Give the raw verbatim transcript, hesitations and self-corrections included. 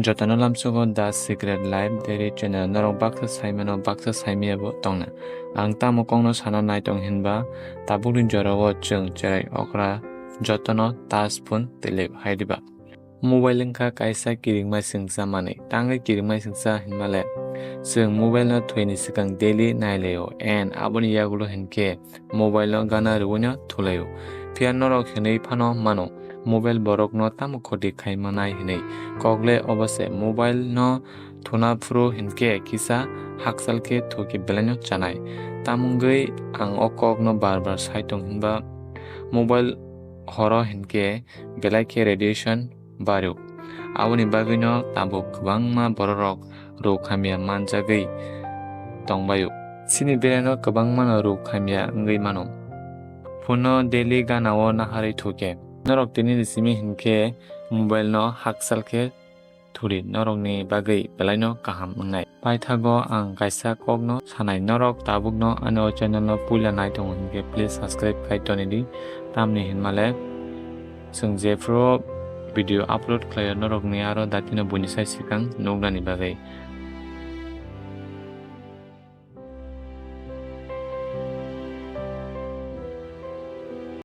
Jotono lamsogo The Secret Life Diary channel, norok baksa saimano, baksa saimiyabo tongna. Ang tamo kokno sana naitong hinba, tabukni jorao chwng cherai okra jotono ta spoon twi laibo hai diba. Mobile wngkha kaisa kiringmai singcha manwi, tangwi kiringmai singcha hinmale chwng mobile no thoini swkang daily nailaio and aboni yagulo hinkhe mobile no gana rwino thulaio. Phiya norok hinwi phano mano, mobile borokno tamo khoti khai manai hinwi. Kokle obo se, mobile no thuna phuru hinkhe kisa hakchal khe thuki belaino chanai. Tamungwi ang o kokno bar bar sai tong hinba mobile horo hinkhe belai khe radiation bario. Aboni bagwino tabuk kwbangma bororok ruk hamya manjagwi tongbaio. Chini beraino kwbangmano ruk hamya wngwi mano. Phone no daily gana o naharwi thuke. Norok tini ni simi hinkhe mobile no hakchal khe thuri norokni bagwi belaino kaham wngnai. Paithago ang kaisa kokno sanai, norok tabukno ani o channel no puila nai tongo hinkhe please subscribe khai tonidi. Tamni hinmale chwng jephuru video upload khlaio norokni aro datino buini sai swkang nuknani bagwi.